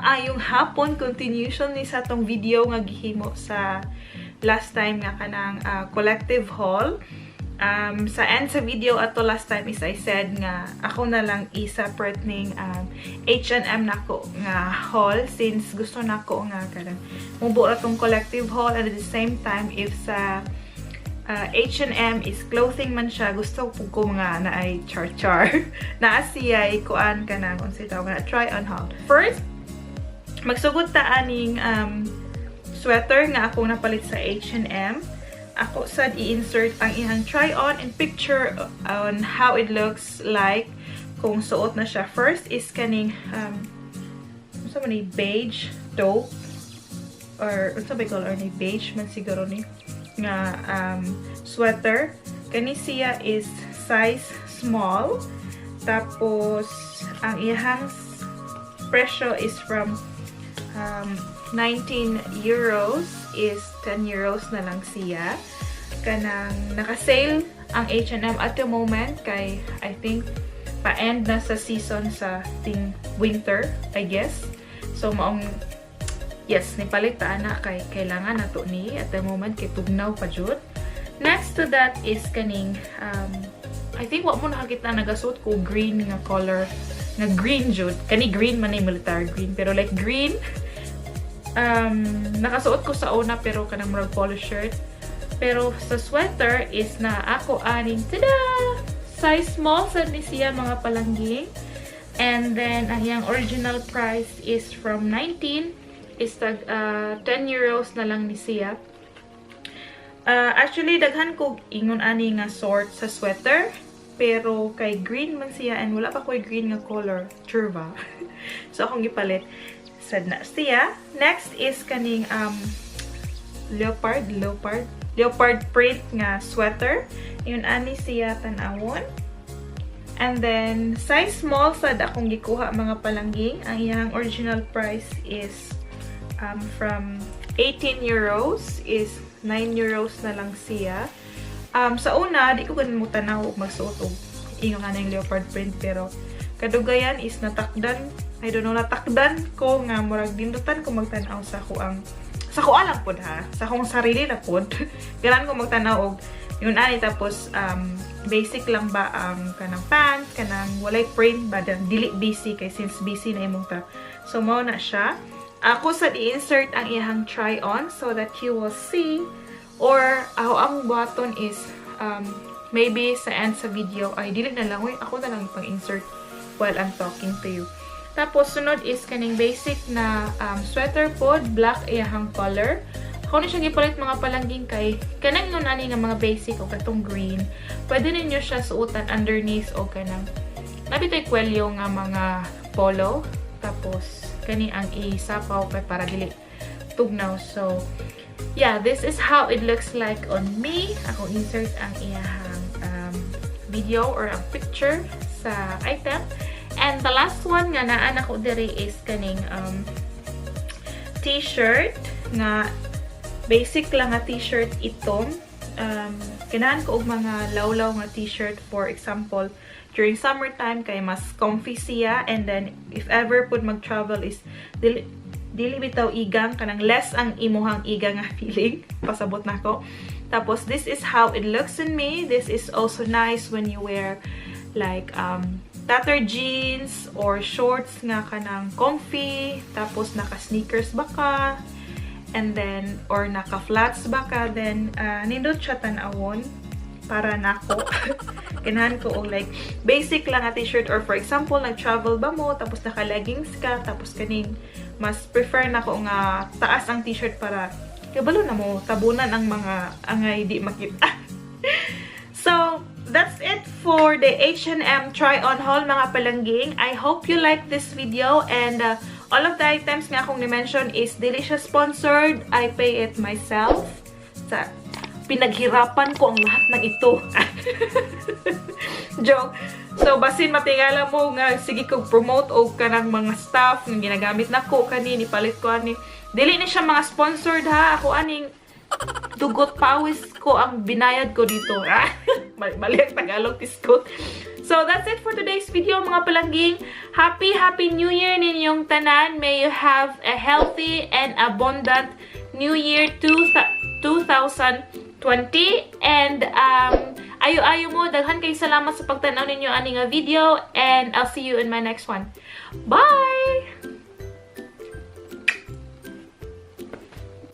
Maayong hapon, continuation ni sa atong video nga gihimo sa last time nga kanang collective haul. Sa end sa video ato last time is I said nga ako na lang i-separate ning H&M nako nga haul since gusto nako nga kanang mubuo atong collective haul, and at the same time, if sa H&M is clothing man siya, gusto pud ko nga naay char-char. Naa siya kuan, kanang unsay tawag na, try on haul. First, magsugod ta aning sweater nga akong napalit sa H&M. Ako sad i-insert ang iyang try on and picture on how it looks like kung suot na siya. First is kaning unsa man ni, beige taupe or unsa ba color ni, beige man siguro ni nga sweater. Kani siya is size small. Tapos ang iyang presyo is from €19 is €10 na lang siya. Kanang naka-sale ang H&M at the moment kay I think pa-end na sa season sa ting winter, I guess. So maong yes, nipalit ta ana kay kailangan nato ni at the moment kay tugnaw pa jud. Next to that is kaning I think wa mo nakakita, nagasuot ko green nga color, nga green jud. Kani green man ni military green, pero like green, nakasuot ko sa una pero kanang murag polo shirt. Pero sa sweater is na ako aning, tada! Size small sad ni siya, mga palangging. And then, ang iyang original price is from 19 is tag €10 na lang ni siya. Actually, daghan ko ingon ani nga sort sa sweater. Pero kay green man siya and wala pa ko'y green nga color. Churva. So, akong gipalit. Sad na siya. Next is kaning leopard print nga sweater. Yun ani siya tan-awon. And then, size small sad akong gikuha, mga palangging. Ang iyang original price is from €18 is €9 na lang siya. Sa una, di ko ganin mo tanaw og magsuot og ingon nga ng leopard print, pero kadugayan is natakdan, I don't know, natakdan ko nga murag dindutan ko magtan-aw sa ako ang sa ko alang pod ha, sa akong sarili na pod. Ganahan ko magtan-aw og yun ani, tapos basic lang ba ang kanang pants, kanang walay print ba, dan dili busy kay since busy na imong ta. So mao na siya. Ako sa i-insert ang iyang try on so that you will see, or ako ang button is maybe sa end sa video ay dili na lang, uy, ako na lang ipang-insert while I'm talking to you. Tapos sunod is kaning basic na sweater pod, black iyahang color. Ako ni siya gipalit, mga palangging, kay kanang yun ani nga mga basic o katong green. Pwede ninyo siya suotan underneath o kanang nabitoy kwelyo nga mga polo. Tapos kani ang isapaw kay para dili tugnaw. So yeah, this is how it looks like on me. Ako insert ang iyahang video or ang picture sa item. And the last one nga naa nako diri is kaning t-shirt nga basic lang nga t-shirt itom. Ganahan ko og mga lawlaw nga t-shirt, for example, during summertime kay mas comfy siya, and then if ever pud mag-travel is dili dili bitaw igang, kanang less ang imuhang igang nga feeling, pasabot nako. Tapos this is how it looks in me. This is also nice when you wear like tattered jeans or shorts nga kanang comfy, tapos naka sneakers ba ka, and then or naka flats ba ka, then nindot siya tan-awon para nako. Ganahan ko og like basic lang nga t-shirt, or for example, nag-travel ba mo tapos naka leggings ka, tapos kaning mas prefer nako nga taas ang t-shirt para kabalo na mo tabunan ang mga angay di makita. So, that's it for the H&M try-on haul, mga palangging. I hope you like this video, and all of the items nga akong ni-mention is dili siya sponsored. I pay it myself. Sa pinaghirapan ko ang lahat ng ito. Joke. So, basin matingala mo nga sige kog promote og kanang mga stuff nga ginagamit nako kani, nipalit ko ani. Dili ni siya mga sponsored ha. Ako aning Dugot pawis ko ang binayad ko dito. Ah, mali ang Tagalog, piskot. So, that's it for today's video, mga palangging. Happy, Happy New Year ninyong tanan. May you have a healthy and abundant New Year 2020. And, ayo-ayo mo, daghan kay salamat sa pagtanaw ninyo ani nga video. And I'll see you in my next one. Bye!